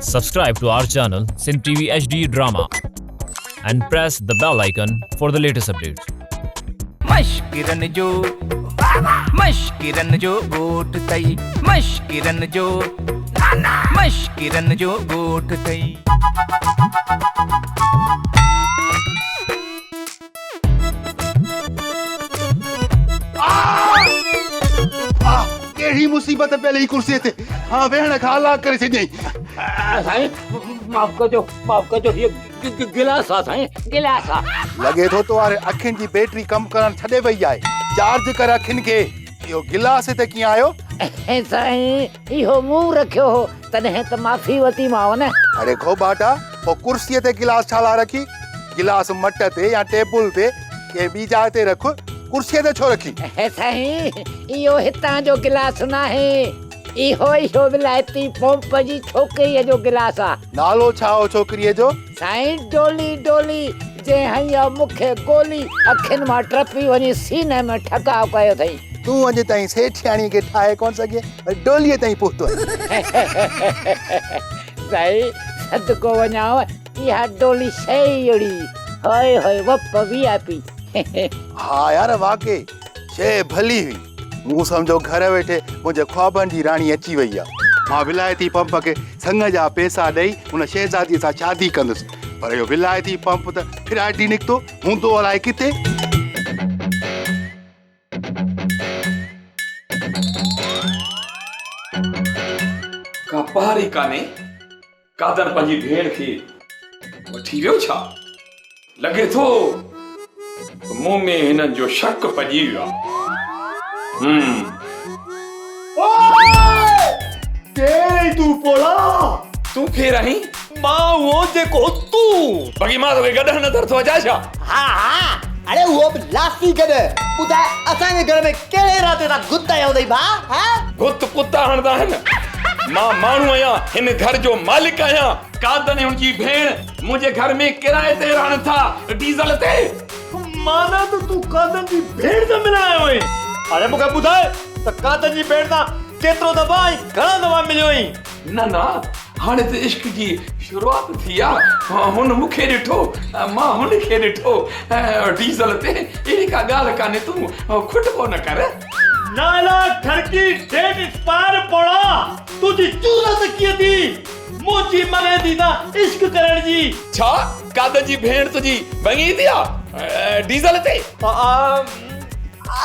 Subscribe to our channel Sindh TV HD Drama and press the bell icon for the latest updates. مشڪرن جو مشڪرن جو ڳوٺ ٿئي مشڪرن جو مشڪرن جو ڳوٺ ٿئي. ڪهڙي مصيبت پيل هي ڪرسي تي ها ويهڻ کان الله ڪري ڇڏيائين. سائين معاف ڪجو معاف ڪجو هي گلاس آ سائين گلاس آ. لڳي ٿو تو واري اکين جي بيٽري ڪم ڪرڻ ڇڏي وئي آهي چارج ڪر اکين کي اهو گلاس هتي ڪيئن آيو؟ سائين اهو مون رکيو هو تڏهن ته معافي ورتي مانو نه. اڙي گهوٻاٽا پوء ڪرسيء تي گلاس ڇا لاء رکي؟ گلاس مٽ تي يا ٽيبل تي ڪنهن ٻي جاء تي رک، ڪرسيء تي ڇو رکي؟ سائين اهو هتان جو گلاس ناهي، اهو اهو ولايتي پومپ جي ڇوڪريء جو گلاس آ. نالو ڇا هو ڇوڪريء جو؟ سائين ڊولي ڊولي، جنهن هنئي آ مون کي گولي، اکين مان ٽپي وڃي سيني ۾ ٺڪاء ڪيو اٿئي. تون اڄ تائين سيٺياڻيء کي ٺاهي ڪونه سگهين، وري ڊوليء تائين پهتو آهين. سائين صدقو وڃانء، اها ڊولي شيء ئي اهڙي، هوئي هوئي وپ وي آء پي. ها يار واقعي شيء ڀلي هئي. مون سمجهيو گهر ويٺي منهنجي خوابن جي راڻي اچي وئي آ. مان ولايتي پمپ کي سڱ جا پئسا ڏئي ان شهزاديء سان شادي ڪندس. پر اهو ولايتي پمپ ته ڦرائٽي نڪتو، هوندو الائي ڪٿي. ڪا پهر ئي ڪانهي، قادر پنهنجي ڀيڻ کي وٺي ويو ڇا؟ لڳي ٿو ته مون ۾ هنن جو شڪ پڄي ويو آهي. هم. اوئي! ڪير آهين تون پوڙها؟ تون ڪير آهين؟ مان اهو جيڪو تون. باقي مان توکي گڏهه نظر ٿو اچان ڇا؟ ها ها اڙي اهو به لاسي گڏهه. ٻڌاء اسان جي گهر ۾ ڪهڙي ارادي سان گت آيو اٿئي ڀاء ها؟ گت ڪتا هڻندا آهن. مان ماڻهو آهيان، هن گهر جو مالڪ آهيان. قادن ۽ هن جي ڀيڻ منهنجي گهر ۾ ڪرائي تي رهن ٿا، ڊيزل تي. معنيٰ ته تون قادن جي ڀيڻ سان ملڻ آيو آهين. اڙي مون کي ٻڌاء ته قادن جي ڀيڻ سان ڪيترو دفعا ۽ گهڻا دفعا مليو آهين؟ نه نه هاڻي ته عشق جي شروعات ٿي آ، هن مون کي ڏٺو، مان هن کي ڏٺو، ڊيزل تي اهڙي ڪا ڳالهه ڪانهي تون کٽڪو نه ڪر. نالا ٺرڪي ڊيٽ ايڪسپائر پوڙها تنهنجي جرئت ڪيئن ٿي منهنجي مڱيندي سان عشق ڪرڻ جي. ڇا قادن جي ڀيڻ تنهنجي مڱيندي آ ڊيزل تي؟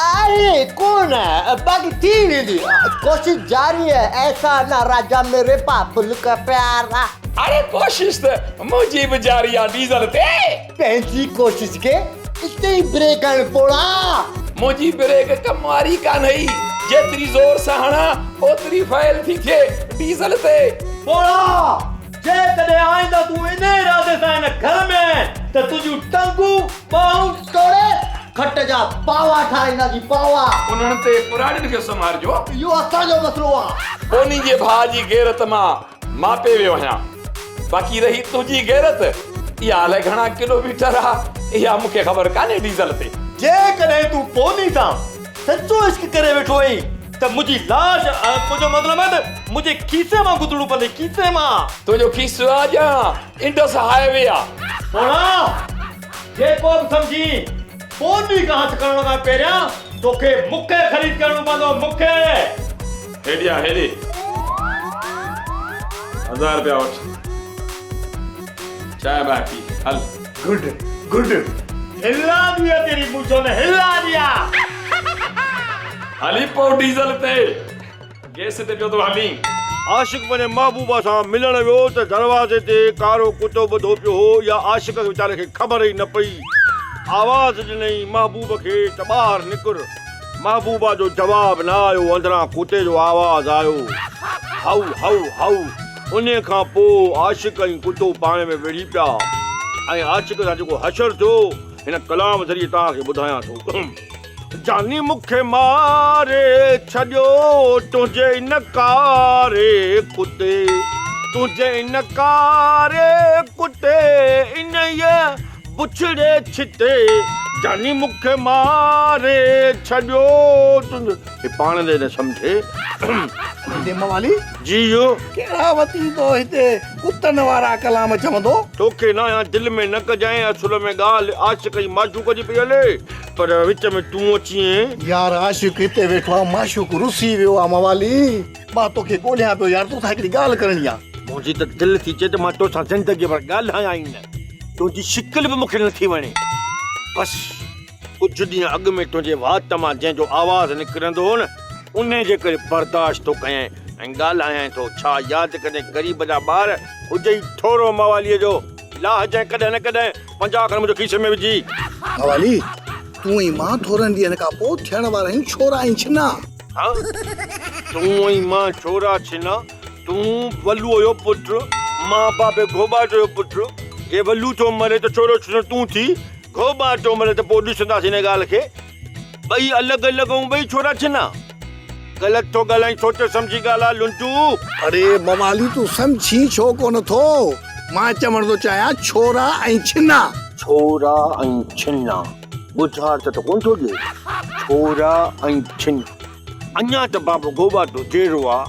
آهي ڪونه باقي ٿي ويندي ڪوشش جاري هي ايسا نه راجا ميري بابل ڪا پيارا. اڙي ڪوشش ته منهنجي به جاري آ ڊيزل تي. پنهنجي ڪوشش کي اتي ئي بريڪ هڻ پوڙها. منهنجي بريڪ ڪم واري ڪانهي جيتري زور سان هڻان اوتري فيل ٿي ٿئي ڊيزل تي. پوڙها جيڪڏهن آئنده تون انهي ارادي سان هن گهر ۾ آئين ته تنهنجون ٽنگون ٻانهون ٽوڙي کٽ جا پاوا ٺاهينداسين پاوا. انهن تي ڪراڙين کي سمهارجو. اهو اسان جو مسئلو آ. پوني جي ڀاء جي غيرت مان ماپي ويو آهيان. باقي رهي تنهنجي غيرت، اها الائي گهڻا ڪلوميٽر آ، اها مون کي خبر ڪانهي ڊيزل تي. جيڪڏهن تون پوني سان سچو عشق ڪري ويٺو آهين ته منهنجي لاش، منهنجو مطلب آهي ته منهنجي کيسي مان گذرڻو پوندئي، کيسي مان. تنهنجو کيسو آ يا انڊس هاء وي آ. پوڻا! جيڪو به سمجهين، پوني کان هٿ کڻڻ کان پهريان توکي مون کي خريد ڪرڻو پوندو، مون کي. هيڏي آ هيڏي. هزار رپيا وٺ. چانهه بانهه پي هل. گڊ گڊ هلا ديا تيري مونڇون ني هلا ديا. هلي پئو ڊيزل تي. گيس تي پيو ٿو هلين. عاشق پنهنجي محبوبه سان ملڻ ويو ته دروازي تي ڪارو ڪتو ٻڌو پيو هو اها عاشق کي ويچاري کي خبر ئي نه پئي. آواز ڏنائين محبوب کي ته ٻاهر نڪر. محبوبه جو جواب نه آيو اندران ڪتي جو آواز آيو هائو هائو هائو انهي کان پوء عاشق ۽ ڪتو پاڻ ۾ وڙهي پيا ۽ عاشق سان جيڪو حشر ٿيو هن ڪلام ذريعي توهان کي ٻڌايان ٿو. جاني مون کي ماري ڇڏيو تنهنجي ان ڪاري ڪتي تنهنجي ان ڪاري ڪتي انهيء بڇڙي ڇتي جاني مون کي ماري ڇڏيو تنهنجو. هي پاڻ ڏي نه سمجهي. هتي موالي. جي جو. ڪهڙا وتي تو هتي ڪتن وارا ڪلام چوندو. توکي نه آهيان دل ۾ نه ڪجانء اصل ۾ ڳالهه عاشق ۽ معشوق جي پئي هلي پر وچ ۾ تون اچين. يار عاشق هتي ويٺو آ معشوق رسي ويو آ موالي مان توکي ڳوليان پيو يار توسان هڪڙي ڳالهه ڪرڻي آ. منهنجي ته دل ٿي چئي ته مان توسان زندگي ڀر ڳالهايان ئي نه. تنهنجي شڪل به مون کي نٿي وڻي. بس ڪجهه ڏينهن اڳ ۾ تنهنجي وات مان جنهن جو آواز نڪرندو هو نه، انهي جي ڪري برداشت ٿو ڪيائين ۽ ڳالهايائين ٿو. ڇا ياد ڪڏهن غريب جا ٻار هجئي ٿورو مواليء جو لاهجانء ڪڏهن نه ڪڏهن 50 کن منهنجي کيسي ۾ وجهي. موالي، تون ۽ مان ٿورن ڏينهن کان پوء ٿيڻ وارا آهيون ڇورا ۽ ڇنا. ها؟ تون ۽ مان ڇورا ڇنا؟ تون ولوء جو پٽ، مان بابي گهوٻاٽ جو پٽ. جي ولو ٿو مري ته ڇورو ڇنو تون ٿي، گهوٻاٽ ٿو مري ته پوء ڏسنداسين ان ڳالهه کي. ٻئي الڳ الڳ ۽ ٻئي ڇورا ڇنا. غلط ٿو ڳالهائين، سوچي سمجهي ڳالهاء لنڊو. اڙي موالي تون سمجهين ڇو ڪونه ٿو؟ مان چوڻ ٿو چاهيان ڇورا ۽ ڇنا. ڇورا ۽ ڇنا، ڳجهارت ته ڪونه ٿو ڏئي. ڇورا ۽ ڇنا. اڃا ته بابو گهوٻاٽو جيئرو آ.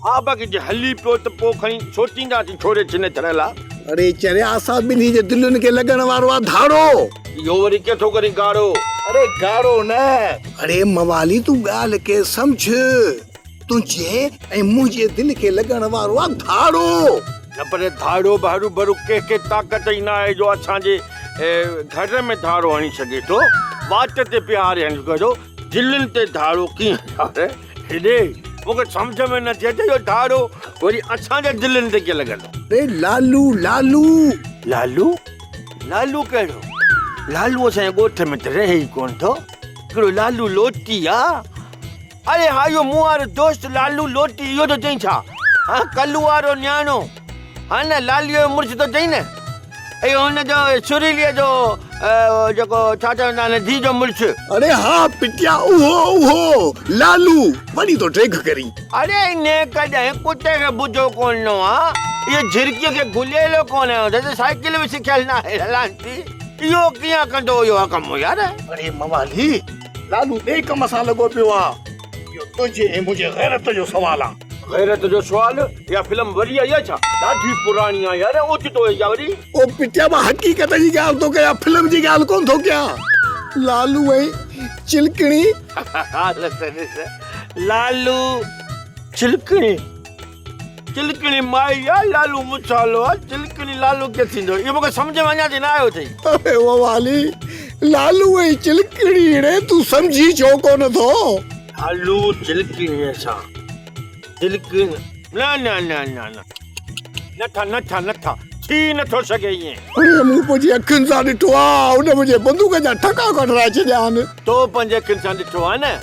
ها باقي جي هلي پيو ته پوء کڻي سوچينداسين ڇوري ڇني ٿيڻ لا. اڙي چريا اسان ٻنهي جي دلين کي لڳڻ وارو آ ڌاڙو. اهو وري ڪيئن ٿو ڪرين گاڙو. اڙي گاڙو نه. اڙي موالي تون ڳالهه کي سمجهه. تنهنجي ۽ منهنجي دل کي لڳڻ وارو آ ڌاڙو. نه پر ڌاڙو به هروڀرو ڪنهن کي طاقت ئي نه آهي جو اسان جي گهر ۾ ڌاڙو هڻي سگهي ٿو. واٽ تي بيهاري هڻي سگهي ٿو. دلين تي ڌاڙو ڪيئن يار؟ هيڏي مون کي سمجهه ۾ نه ٿي اچي اهو ڌاڙو وري اسان جي دلين تي ڪيئن لڳندو؟ اڙي لالو لالو. لالو؟ لالو ڪهڙو؟ لالو اسان جي ڳوٺ ۾ ته رهي ئي ڪونه ٿو. هڪڙو لالو لوٽي آ. اڙي ها اهو مون وارو دوست لالو لوٽي اهو ٿو چئين ڇا؟ ها ڪلو وارو نياڻو. ها نه لاليء جو مڙس ٿو چئين نه؟ اهو هن جو سريليء جو جيڪو ڇا چوندا آهن ڌيء جو مڙس. اڙي ها پٽيا اهو اهو لالو وڏي ٿو ڊيگهه ڪرين. اڙي انهيء ڪڏهن ڪتي کي ٻڌو ڪونه ڏنو آ. اهو جهرڪيء کي گهليلو ڪونه آيو اٿس، سائيڪل به سکيل ناهي لالانتي. اهو ڪيئن ڪندو اهو ڪم يار. اڙي موالي لالو ٻئي ڪم سان لڳو پيو آ. اهو تنهنجي ۽ منهنجي غيرت جو سوال آ. غيرت جو سوال، اها فلم وري آئي آهي ڇا؟ ڏاڍي پراڻي آهي يار، اوچتو آئي آهي وري. او پٽيا مان حقيقت جي ڳالهه ٿو ڪيان فلم جي ڳالهه ڪونه ٿو ڪيان. لالو ۽ چلڪڻي. حالت ڏس لالو چلڪڻي چلڪڻي مائي آ لالو مڇالو آ چلڪڻي لالو ڪيئن ٿيندو اهو مونکي سمجهه ۾ اڃا تائين نه آيو اٿئي. اڙي ووالي لالو ۽ چلڪڻي ڙي تون سمجهين ڇو ڪونه ٿو. لالو چلڪڻي سان چلڪڻي نه نه نه نه نه نٿا نٿا نٿا ٿي نٿو سگهي ائين. اڙي مون پنهنجي اکين سان ڏٺو آ ان منهنجي بندوق جا ٺڪا ڪڍرائي ڇڏيا آهن. تو پنهنجي اکين سان ڏٺو آ نه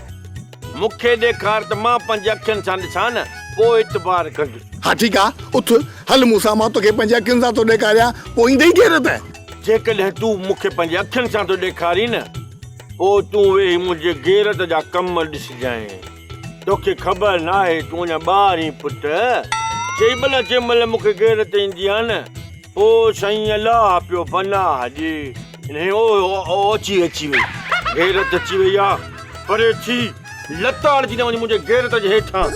مون کي ڏيکار ته مان پنهنجي اکين سان ڏسان نه پوء اعتبار ڪندس. ها ٺيڪ آ اٿ هل مون سان مان توکي پنهنجي اکين سان ٿو ڏيکاريان پوء ايندئي غيرت. جيڪڏهن تون مون کي پنهنجي اکين سان ٿو ڏيکارين نه پوء تون ويهي منهنجي غيرت جا ڪم ڏسجانء. توکي خبر ناهي تون اڃا ٻار آهين پٽ. چئي ڀلا جنهن مهل مون کي غيرت ايندي آ نه پوء سائين الله پيو پناهه ڏي. او او اچي اچي وئي غيرت اچي وئي آ. پري ٿي لتاڙجي نه وڃ منهنجي غيرت جي هيٺان.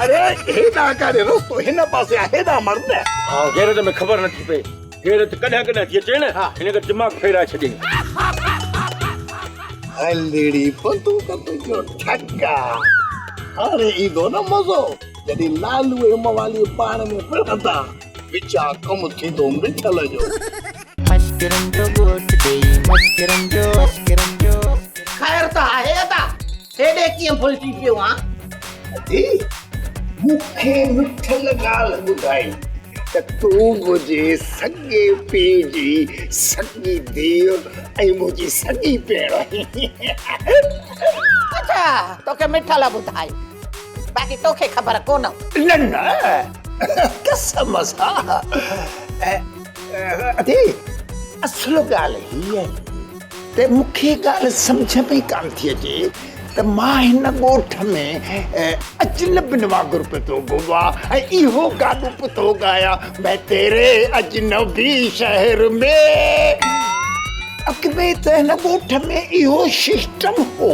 اڙي هيڏانهن ڪاڏي رستو هن پاسي آ هيڏانهن مڙ نه. ها غيرت ۾ خبر نٿي پئي. غيرت ڪڏهن ڪڏهن ٿي اچي نه هن کي دماغ ڦيرائي ڇڏي. هلڙي بندوق تنهنجو ٺڪا هاڻي ايندو نه مزو جڏهن لالو ۽ موالي پاڻ ۾ وڙهندا وچان ڪم ٿيندو مٺل جو. مشڪرن جو ڳوٺ ڏيئي مشڪرن جو مشڪرن جو. خير ته آهي ادا هيڏي ڪيئن ڀلجي پيو آن. ادي مون کي مٺل ڳالهه ٻڌائي ته تون منهنجي سڳي پيء جي سڳي ڌيء ۽ منهنجي سڳي ڀيڻ آهين. اڇا توکي مٺل ٻڌائي باقي توکي خبر ڪونه هئي. نه نه قسم سان ادي اصل ڳالهه هيء آهي ته مون کي ڳالهه سمجهه ۾ ڪانه ٿي اچي ته مان هن ڳوٺ ۾ اجنبين وانگر پيو ٿو گهمان ۽ اهو گانو پيو ٿو ڳايان، مين تيري اجنبي شهر ۾. اڳ ۾ ته هن ڳوٺ ۾ اهو سسٽم هو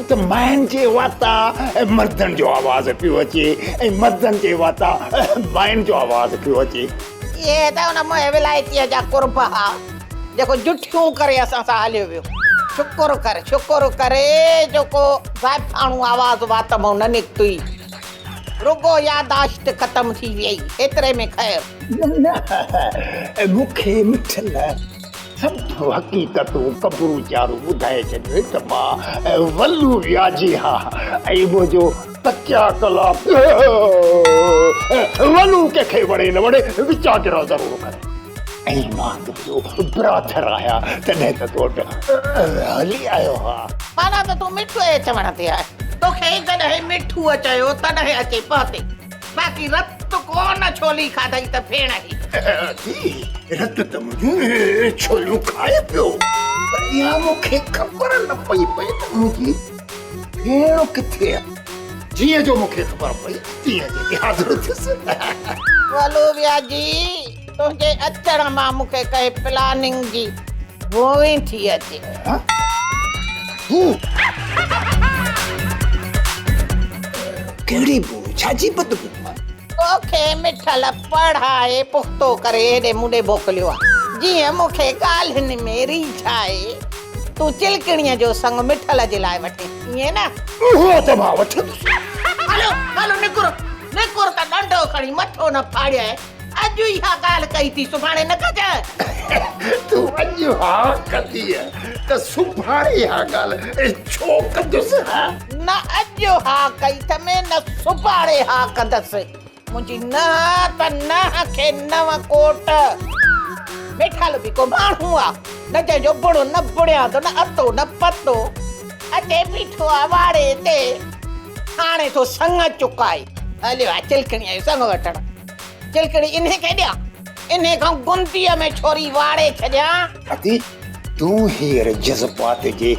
ته ماين جي واتان مردن جو آواز پيو اچي ۽ مردن جي واتان ماين جو آواز پيو اچي. اهي ته ان منهن ولايتيء جا قرب ها، جيڪو جٺيون ڪري اسان سان هليو ويو. شڪر ڪر، شڪر ڪر جو ڪو زائفاڻو آواز وات مان نه نڪتوئي. رڳو ياداشت ختم ٿي ويئي، ايتري ۾ خير. نه نه، مون کي مٺل سڀ حقيقتون قبرون چارون ٻڌائي ڇڏيو ته مان ولو وياجي ها ۽ منهنجو تڪيا ڪلام ولو ڪنهن کي وڻي نه وڻي وچان گرهه ضرور ڪري ۽ مان تنهنجو برادر آهيان تڏهن ته تو وٽ هلي آيو آهيان. معنيٰ ته تون مٺوء جي چوڻ تي آهين. توکي جڏهن مٺوء چيو تڏهن اچي پهتين. باقي رت ڪو نه ڇولي کاڌئي ته ڀيڻ هي. ادي رت ته منهنجون ڇوليون کائي پيو پر اها مون کي خبر نه پئي پئي ته منهنجي ڀيڻ ڪٿي آهي. جيئن جو مون کي خبر پئي تيئن جي حاضر ٿيس. ولو وياجي تنهنجي اچڻ مان مون کي ڪنهن پلاننگ جي بوء ٿي اچي. ها؟ بوء؟ ڪهڙي بوء؟ ڇا جي بدبوء؟ توکي مٺل پڙهائي پختو ڪري هيڏي مون ڏي موڪليو آ، جيئن مون کي ڳالهين ۾ ريجهائي تون چلڪڻيء جو سڱ مٺل جي لاء وٺين، ائين نه؟ اهو ته مان وٺندس. هلو، هلو نڪر، نڪر ته ڏنڊو کڻي مٿو نه ڦاڙيانء. اڄ اها ڳالهه ڪئي ٿي، سڀاڻي نه ڪجانء. تون اڄ ها ڪندينء ته سڀاڻي اها ڳالهه ڇو ڪندس؟ ها؟ نه اڄ ها ڪئي اٿم نه سڀاڻي ها ڪندس. منهنجي ننهن ته ننهن کي نو ڪوٽ. ميٺال به ڪو ماڻهو آ، نه جنهن جو بڙ نه بڻياد نه اتو نه پتو. اچي بيٺو آ واڙي تي، هاڻي ٿو سڱ چڪائي. هليو آ چلڪڻيء جو سڱ وٺڻ. چلڪڻي انهي کي ڏيان، انهي کان گنديء ۾ ڇوري واڙي ڇڏيان. ادي، تون هينئر جذبات جي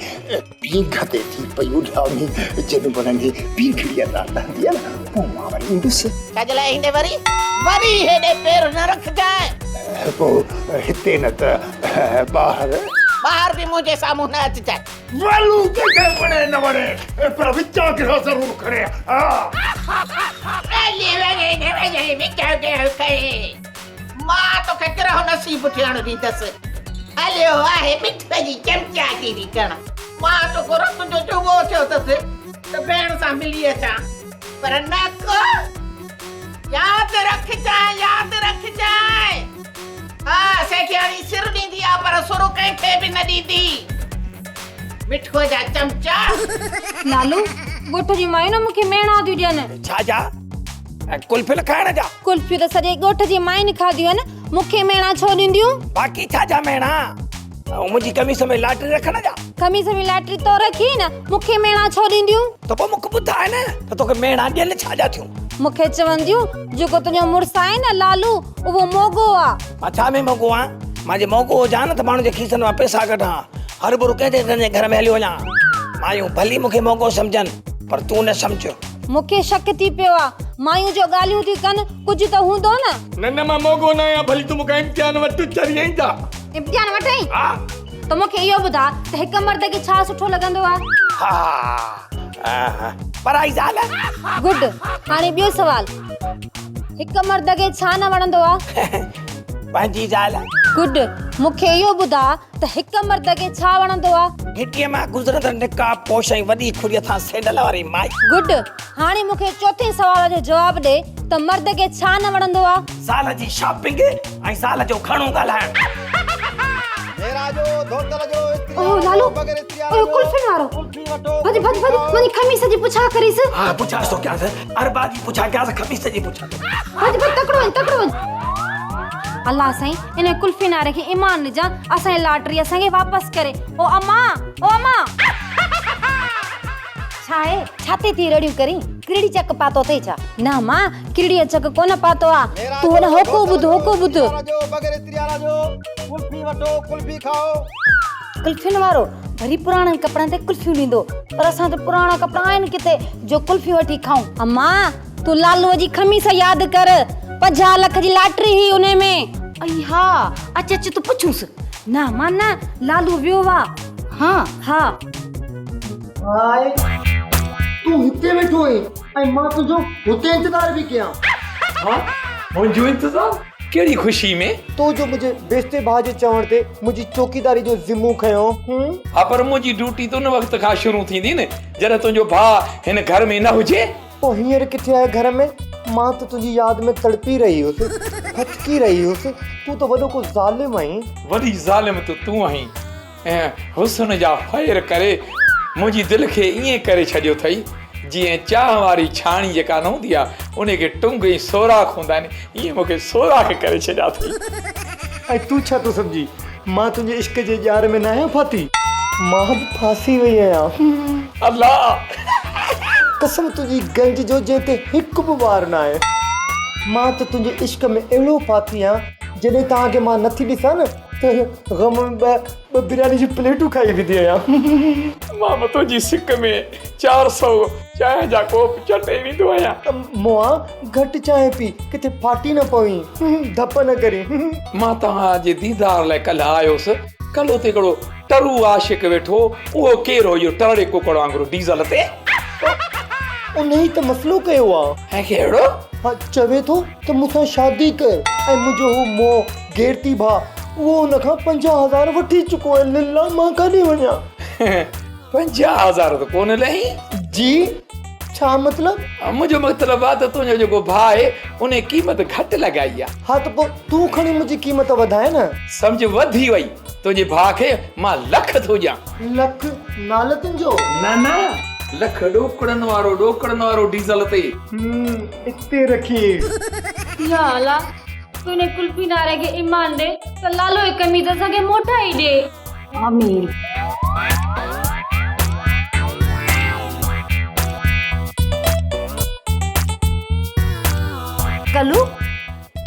پينگهه تي ٿي پئي اڏامين، جن وڻن جي پينگهڙيء تان لهندينء نه، پوء مان وري ايندس. ڇا جي لاء ايندين وري؟ وري هيڏي پير نه رکجانء. پوء هتي نه ته ٻاهر. ٻاهر به منهنجي سامهون نه اچجانء. ولو ڪنهن کي وڻي نه وڻي پر وچان گرهه ضرور کڻي ها. ولي وڻي نه وڻي وچان گرهه کڻي. مان توکي گرهه نصيب ٿيڻ ڏيندس. هليو آهي مٺ جي چمچاگيري ڪرڻ. مان توکو رت جو چوٻو ٿيو اٿس ته ڀيڻ سان ملي اچان پر نه ڪو. ياد رکجانء ياد رکجانء. ها سيٺياڻي سر ڏيندي آ پر سر ڪنهن کي به نه ڏيندي. مٺوء جا چمچا. لالو، ڳوٺ جون مايون نه مون کي ميڻا ٿيون ڏين. ڇا جا؟ قلفين کائڻ جا؟ قلفيون ته سڄي ڳوٺ جي ماين کاڌيون آهن، مون کي ميڻا ڇو ڏينديون؟ باقي ڇا جا ميڻا؟ منهنجي قميص ۾ لاٽري رکڻ جا؟ قميص ۾ لاٽري تو رکي نه، مون کي ميڻا ڇو ڏينديون؟ ته پوء مون کي ٻڌاء نه ته توکي ميڻا ڏين ڇا جا ٿيون؟ مون کي چونديون، جيڪو تنهنجو مڙس آهي نه لالو، اهو موڳو آ. مان ڇا ۾ موڳو آهيان؟ مان جي موڳو هجان نه ته ماڻهن جي کيسن مان پئسا ڪڍان ها. هرڀرو ڪنهن جي ڪنهن جي گهر ۾ هليو وڃان ها. مايون ڀلي مون کي موڳو سمجهن، پر تون نه سمجهه. مون کي شڪ ٿي پيو آ. مايون جو ڳالهيون ٿيون ڪن، ڪجهه ته هوندو نه. نه نه مان موڳو نه آهيان، ڀلي تون مون کان امتحان وٺ، چريائين جا. امتحان وٺئين؟ ها. ته مون کي اهو ٻڌاء ته هڪ مرد کي ڇا سٺو لڳندو آ؟ ها ها پرائي زال. گڊ. هاڻي ٻيو سوال. هڪ مرد کي ڇا نه وڻندو آ؟ پنهنجي زال. گڊ. مون کي اهو ٻڌاء ته هڪ مرد کي ڇا وڻندو آ؟ گهٽيء مان گذرندڙ نقاب پوش ۽ وڏي کڙيء تان سينڊل واري مائي. گڊ. هاڻي مون کي چوٿين سوال جو جواب ڏي ته مرد کي ڇا نه وڻندو آ؟ زال جي شاپنگ ۽ زال جو گهڻو ڳالهائڻ. اوهو لالو اهو قلفين وارو ڀڄ ڀڄ ڀڄ وڃي خميس جي پڇا ڪريس. ها پڇا ٿو ڪيانس اربع جي پڇا ڪيانس خميس جي پڇا ٿو. ڀڄ ڀڄ تڪڙو وڃ تڪڙو وڃ. الله سائين ان قلفين واري کي ايمان ڏجان اسان جي لاٽري اسان کي واپس ڪري. او اما او اما. ڇا آهي؟ ڇا تي ٿي رڙيون ڪرين؟ ڪرڙي چڪ پاتو اٿئي ڇا؟ نه امان، ڪرڙيء چڪ ڪونه پاتو آ. تون هوڏانهن هوڪو ٻڌ، هوڪو ٻڌ. قلفين وارو وري پراڻن ڪپڙن تي قلفيون ڏيندو، پر اسان وٽ پراڻا ڪپڙا آهن ڪٿي جو قلفيون وٺي کائون. امان، تون لالوء جي خميس ياد ڪر، 50 لک جي لاٽري هئي انهي ۾. ائي ها، اچ اچ ته پڇونس. نه مان نه، لالو ويو آ. ها ها. هاء، تون هتي ويٺو آهين ۽ مان تنهنجو هتي انتظار پئي ڪيان. ها، منهنجو انتظار؟ ڪهڙي خوشي ۾؟ تو جو منهنجي بيستي ڀاء جي چوڻ تي منهنجي چوڪيداري جو ذمو کنيو. ها، پر منهنجي ڊيوٽي ته ان وقت کان شروع ٿيندي نه، جڏهن تنهنجو ڀاء هن گهر ۾ نه هجي. پوء هينئر ڪٿي آهي گهر ۾؟ مان ته تنهنجي ياد ۾ تڙپي رهي هيس، ڦٿڪي رهي هيس، تون ته وڏو ڪو ظالم آهين. وڏي ظالم ته تون آهين ۽ حسن جا فير ڪري منهنجي دل کي ائين ڪري ڇڏيو اٿئي، جيئن چانهه واري ڇاڻي جيڪا نه هوندي آهي، ان کي ٽنگ ۽ سوراخ هوندا آهن، ائين مون کي سوراخ ڪري ڇڏيا اٿئي. ۽ تون ڇا ٿو سمجهين، مان تنهنجي عشق جي ڄار ۾ ناهيان ڦاٿي، مان به ڦاسي وئي آهيان. الله! قسم تنهنجي گنج جو جنهن تي هڪ به وار ناهي. مان ته تنهنجي عشق ۾ اهڙو ڦاٿي آهيان، جڏهن توهان کي مان نٿي ڏسان نه ته غم ۾ ٻه ٻه برياني جون پليٽون کائي ويندي آهيان. مان به تنهنجي سڪ ۾ 400 چانهه جا ڪوپ چٽي ويندو آهيان. موئا گهٽ چانهه پي، ڪٿي ڦاٽي نه پوين، ڌپ نه ڪرين. مان توهان جي ديدار لاء ڪلهه آيس. ڪلهه اتي هڪڙو ٽرو عاشق ويٺو هو. اهو ڪير هو اهو ٽرڙي ڪڪڙ وانگر ڊيزل تي؟ انهيء ته مسئلو ڪيو آ. ۽ ڪهڙو؟ ها چوي ٿو ته مون سان شادي ڪر ۽ منهنجو هو موء غيرتي ڀاء اهو هن کان 50,000 وٺي چڪو آهي. لله مان ڪاڏي وڃان؟ 50,000 ته ڪونه لهين. جي ڇا مطلب؟ منهنجو مطلب آ ته تنهنجو جيڪو ڀاء آهي انهي قيمت گهٽ لڳائي آ. ها ته پوء تون کڻي منهنجي قيمت وڌاء نه. سمجهه وڌي وئي. تنهنجي ڀاء کي مان لک ٿو ڏيان. لک نالتن جو؟ نه نه لک ڏوڪڙن وارو ڏوڪڙن وارو ڊيزل تي. هم اتي رکين. يا الله تون هن قلفي ناري کي ايمان ڏي ته لالو جي قميص اسان کي موٽائي ڏي. آمين. ڪلو،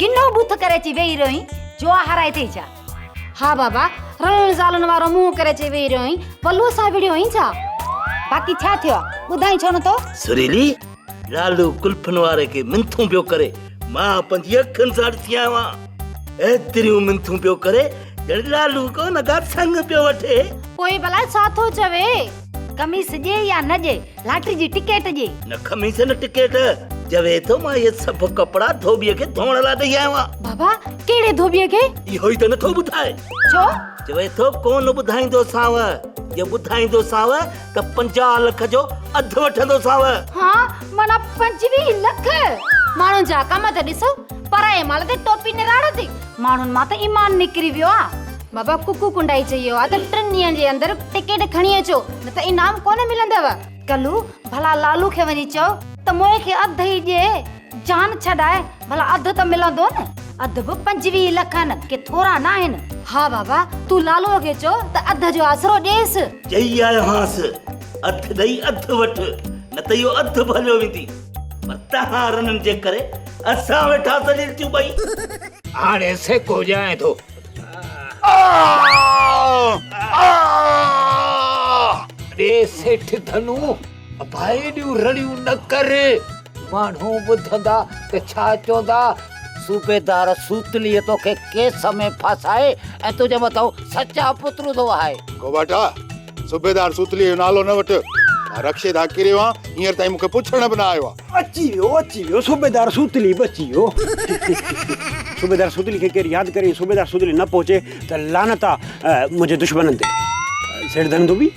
ڪنو ٻوٿ ڪري اچي ويهي رهيو آهين، جوا هارائي اٿئي ڇا؟ ها بابا، رلڻ زالن وارو منهن ڪري اچي ويهي رهيو آهين، پلوء سان وڙهيو آهين ڇا؟ باقي ڇا ٿيو آهي، ٻڌائين ڇو نٿو؟ سريلي، لالو قلفن واري کي منٿون پيو ڪري، مان پنهنجي اکين سان ڏسي آيو آهيان. ايتريون منٿون پيو ڪري ڄڻ لالو ڪو نه ڪا سڱ پيو وٺي. پوء ڀلا ڇا ٿو چوي؟ قميص ڏي يا نه ڏي، لاٽري جي ٽڪيٽ ڏي. نه قميص نه ٽڪيٽ، چوي ٿو مان اهي سڀ ڪپڙا ڌوٻيء کي ڌوئڻ لاء ڏئي آيو آهيان. بابا، ڪهڙي ڌوٻيء کي؟ اهو ئي ته نٿو ٻڌائي. ڇو؟ چوي ٿو ڪونه ٻڌائيندوسانء، جي ٻڌائيندوسانء ته 50 لک جو اڌ وٺندوسانء. ها، معنيٰ 25 لک! ماڻهن جا ڪم ته ڏسو، پرائي مال تي ٽوپي نراڙ تي ماڻهن مان ته ايمان نڪري ويو آ. بابا ڪڪو ڪنڊائي چيو آ ته ٽن ڏينهن جي اندر ٽڪيٽ کڻي اچو نه ته انعام ڪونه ملندو. ڪلو ڀلا لالو کي وڃي چئو ته موئي کي اڌ ئي ڏي جان ڇڏائي ڀلا اڌ ته ملندو نه. اڌ به 25 لک آهن ڪي ٿورا ناهن. ها بابا تون لالوء کي چئو ته اڌ جو آسرو ڏيس. چئي آيو هانس اڌ ڏئي اڌ وٺ نه ته اهو اڌ به هليو ويندي. پر تهان رنن جي ڪري اسان ويٺا ذليل ٿيون ٻئي. هاڻي سيڪو ڄائين ٿو. ڙي سيٺ ڌنو، ابا ايڏيون رڙيون نه ڪر، ماڻهو ٻڌندا ته ڇا چوندا؟ صوبيدار سوتليء توکي ڪيس ۾ ڦاسائي ۽ تنهنجي مٿان سچا پتر ٿو وهائي. گوباٽا! صوبيدار سوتليء جو نالو نه وٺ. مان رڪشي تان ڪريو آهيان، هينئر تائين مون کي پڇڻ به نه آيو آهي. اچي ويو، اچي ويو، صوبيدار سوتلي به اچي ويو. صوبيدار سوتلي کي ڪير ياد ڪري ۽ صوبيدار سوتلي نه پهچي ته لعنت آ منهنجي دشمنن تي. سيٺ ڌن ڌوٻي،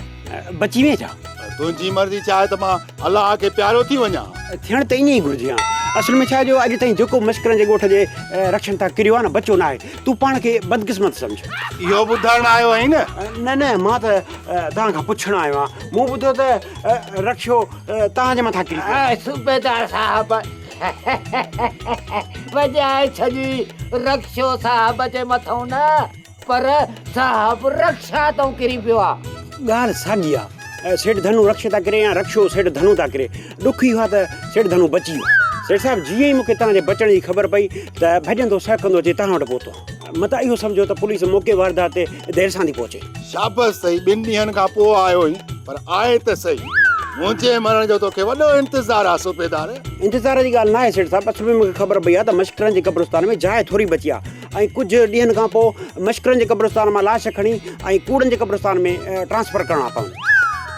بچي وئين ڇا؟ تنهنجي مرضي چاهي ته مان الله کي پيارو ٿي وڃان. ٿيڻ ته ائين ئي گهرجي ها. اصل ۾ ڇا آهي جو اڄ تائين جيڪو مشڪرن جي ڳوٺ جي رڪشن تان ڪريو آهي نه بچو ناهي. تون پاڻ کي بدقسمت سمجهه. اهو ٻڌائڻ آيو آهين نه؟ نه نه مان ته توهان کان پڇڻ آيو آهيان. مون ٻڌو ته رڪشو توهان جي مٿان ڪري پيو. صوبيدار صاحب وڄائي ڇڏي. رڪشو صاحب جي مٿئون نه پر صاحب رڪشا تان ڪري پيو آ. ڳالهه ساڳي آ. سيٺ ڌنو رڪشي تان ڪري يا رڪشو سيٺ ڌنو تان ڪري. ڏک اهو آ ته سيٺ ڌنو بچي ويو. سيٺ صاحب جيئن ئي مون کي توهان جي بچڻ جي خبر پئي ته ڀڄندو سهڪندو اچي توهان وٽ پهتو. متان اهو سمجهو ته پوليس موقعي واردات تي دير سان ٿي پهچي. شابس سهي ٻن ڏينهن کان پوء آيو آهين پر آء ته سهي. منهنجي مرڻ جو توکي وڏو انتظار آ صوبيدار. انتظار جي ڳالهه ناهي سيٺ صاحب اصل ۾ مون کي خبر پئي آ ته مشڪرن جي قبرستان ۾ جاء ٿوري بچي آ. ۽ ڪجهه ڏينهن کان پوء مشڪرن جي قبرستان مان لاش کڻي ۽ ڪوڙن جي قبرستان ۾ ٽرانسفر ڪرڻا پون.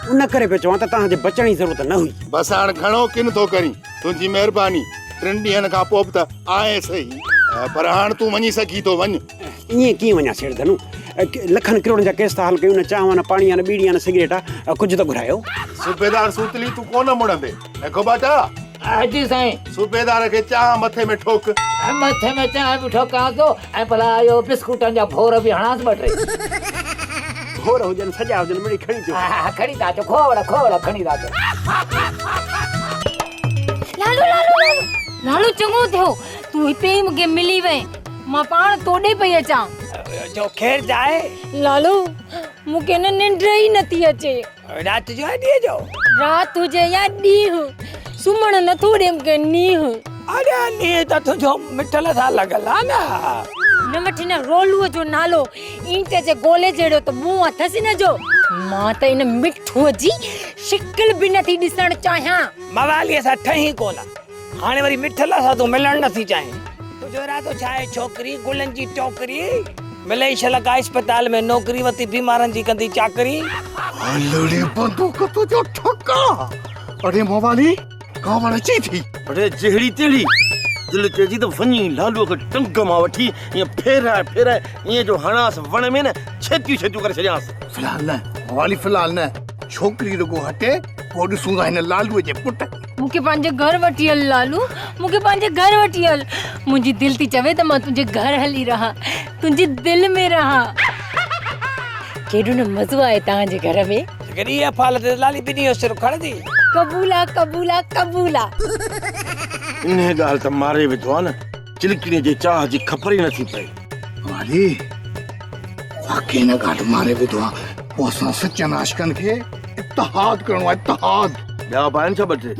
ان ڪري پيو چوان ته توهان جي بچڻ جي ضرورت نه هئي. بس هاڻ گهڻو ڪن ٿو ڪرين. تنهنجي مهرباني. ٽن ڏينهن کان پوء به ته آئين سهي. پر هاڻ تون وڃي سگهين ٿو، وڃ. ائين ڪيئن وڃان سيٺ ڌنو؟ لکن ڪروڙن جا ڪيس ٿا حل ڪيون، نه چانهه آ، نه پاڻي آ، نه ٻيڙي آ، نه سگريٽ آ، ڪجهه ته گهرايو. صوبيدار سوتلي تون ڪونه مڙندين. ۽ گهوٻاٽا! جي سائين. صوبيدار کي چانهه مٿي ۾ ٺوڪ. مٿي ۾ چانهه به ٺوڪانس ٿو ۽ ڀلا اهو بسڪوٽن جا ڀور به هڻانس ٻه ٽي. ڀور هجن سڄا هجن مڙئي کڻي اچو. ها کڻي ٿا اچو کوڙ کوڙ کڻي ٿا اچو. لالو لالو لالو لالو چڱو ٿيو تون هتي ئي مونکي ملي وئين مان پاڻ توڏي پئي اچان. چئو خير ته آهي؟ لالو مونکي نه ننڊ ئي نٿي اچي. رات جو يا ڏينهن جو؟ رات هجي يا ڏينهن، سمهڻ نٿو ڏي مونکي نينهن. اڙي نينهن ته تنهنجو مٺل سان لڳل آ نه. نه وٺ هن رولوء جو نالو، اينٽ جي گولي جهڙو ته منهن اٿس هن جو. مان ته ان مٺوء جي شڪل به نٿي ڏسڻ چاهيان. مواليء سان ٺهين ڪونه، هاڻي وري مٺل سان تون ملڻ نٿي چاهين. تنهنجو ارادو ڇا آهي ڇوڪري، گلن جي ٽوڪري. ملئي شل ڪا اسپتال ۾ نوڪري وتي بيمارن جي ڪندي چاڪري. هلڙي بندوق تنهنجو ٺڪا. اڙي موالي ڪاوڙ اچي ٿي. اڙي جهڙي تهڙي دل چئي ٿي ته وڃي لالوء کي ٽنگ مان وٺي ائين ڦيرائي ڦيرائي ائين جو هڻانس وڻ ۾ نه ڇيتيون ڇيتيون ڪري ڇڏيانس. في الحال نه موالي في الحال نه ڇوڪري رڳو هٽي پوء ڏسون ٿا هن لالوء جي پٽ کي. مون کي پنهنجي گهر وٺي هل لالو، مون کي پنهنجي گهر وٺي هل. منهنجي دل ٿي چوي ته مان تنهنجي گهر هلي رهان، تنهنجي دل ۾ رهان. ڪيڏو نه مزو آهي توهان جي گهر ۾. جيڪڏهن اها فال تي لالي ٻنهي جو سر کڻندي. قبول آ، قبول آ، قبول آ. انهيء ڳالهه ته ماري وڌو آ نه، چلڪڻيء جي چاهه جي خبر ئي نٿي پئي. والي، واقعي ان ڳالهه ماري وڌو آ. پوء اسان سچن عاشقن کي اتحاد ڪرڻو آ، اتحاد. ٻيا به آهن ڇا ٻه ٽي؟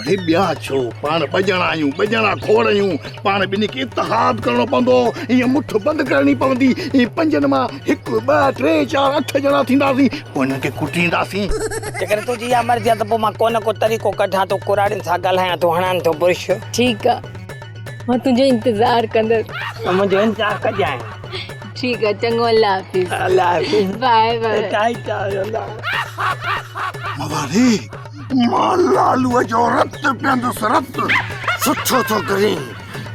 اڙي ٻيا ڇو، پاڻ ٻه ڄڻا آهيون، ٻه ڄڻا کوڙ آهيون، پاڻ ٻنهي کي اتحاد ڪرڻو پوندو، ائين مٺ بند ڪرڻي پوندي، ائين پنجن مان هڪ، ٻه، ٽي، چار، اٺ ڄڻا ٿينداسين، پوء انهن کي ڪٽينداسين. جيڪڏهن تنهنجي اها مرضي آهي ته پوء مان ڪو نه ڪو طريقو ڪڍان ٿو، ڪراڙين سان ڳالهايان ٿو، هڻان ٿو برش. ٺيڪ آ، مان تنهنجو انتظار ڪندس. تون منهنجو انتظار ڪجانء. ٺيڪ آ چڱو الله حافظ. الله حافظ. Bye bye. ٽاٽا الله. موالي مان لالوء جو رت پيئندس رت. سٺو ٿو ڪرين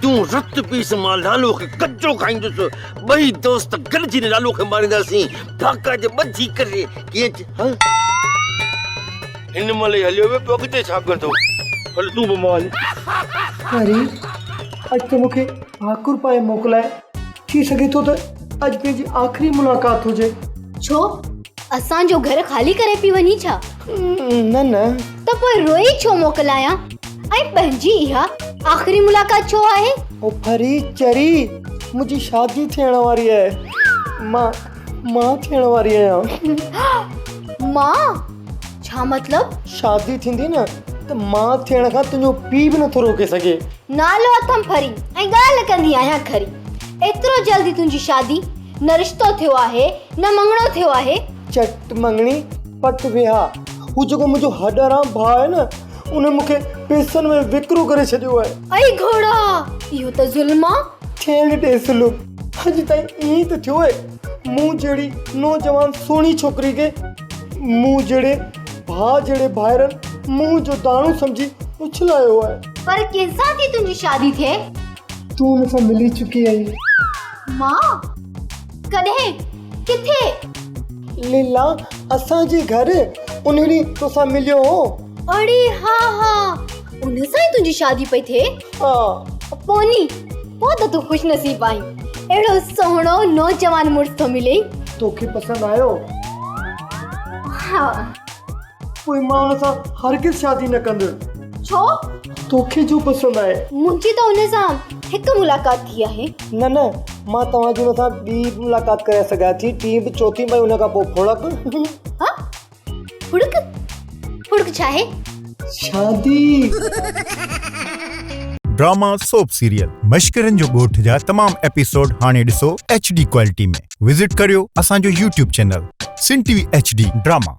تون رت پيس مان لالوء کي ڪچو کائيندس ٻئي دوست گڏجي لالوء کي مارينداسين باقاعده ٻڌي ڪري ڪيئن ها هن مهل ئي هليو ويو پوء اڳتي ڇا ڪندو هل تون به موالي. اري اڄ ته مون کي ڀاڪر پائي موڪلائي. ٿي سگهي ٿو ته اڄ پنهنجي آخري ملاقات هجي. ڇو؟ اسان جو گهر خالي ڪري پئي وڃين ڇا؟ نه نه. ته پوء روئي ڇو موڪلايان؟ ۽ پنهنجي اها آخري ملاقات ڇو آهي؟ او ڦري چري، منهنجي شادي ٿيڻ واري آهي. مان مان ٿيڻ واري آهيان. مان؟ ڇا مطلب؟ شادي ٿيندي نه ته مان ٿيڻ کان تنهنجو پيء به نٿو روڪي سگهي. نالو اٿم ڦري ۽ ڳالهه ڪندي آهيان کري. ايترو جلدي تنهنجي شادي؟ نه رشتو ٿيو آهي نه مڱڻو ٿيو آهي. چٽ مڱڻي پٽ ويها. هو جيڪو منهنجو هڏ حرام ڀاء آهي نه ان مون کي پئسن ۾ وڪرو ڪري ڇڏيو آهي. اي گهوڙا! اهو ته ظلم آ. ٿيڻ ڏي ظلم. اڄ تائين ائين ئي ته ٿيو آهي. مون جهڙي نوجوان سهڻي ڇوڪري کي مون جهڙي ڀاء جهڙي ڀائرن منهن جو داڻو سمجهي اڇلايو آهي. پر ڪنهن سان ٿي تنهنجي شادي ٿئي؟ تون ان سان ملي چڪي آهين. مان؟ ڪڏهن؟ ڪٿي؟ ليلا، اسان جي گهر ان ڏينهن توسان مليو هو. اڙي ها ها، ان سان ئي تنهنجي شادي پئي ٿئي؟ ها. پوني، پوء ته تون خوش نصيب آهين. اهڙو سهڻو نوجوان مڙس ٿو ملئي. توکي پسند آيو؟ ها. پوء مان ان سان هرگز شادي نه ڪندس. ڇو؟ توکي ڇو پسند آهي؟ منهنجي ته ان سان هڪ ملاقات ٿي آهي. نه نه، مان توهان جي ان سان ٻي به ملاقات ڪرائي سگهان ٿي، ٽين به، چوٿين به ۽ ان کان پوء ڦڙڪ. ها؟ ڦڙڪ؟ ڦڙڪ ڇا آهي؟ شادي. ڊراما سوپ سيريل مشڪرن جو ڳوٺ جا تمام ايپيسوڊ هاڻي ڏسو ايڇ ڊي ڪوالٽي ۾ وزٽ ڪريو اسان جو YouTube channel Sindh T V H D drama.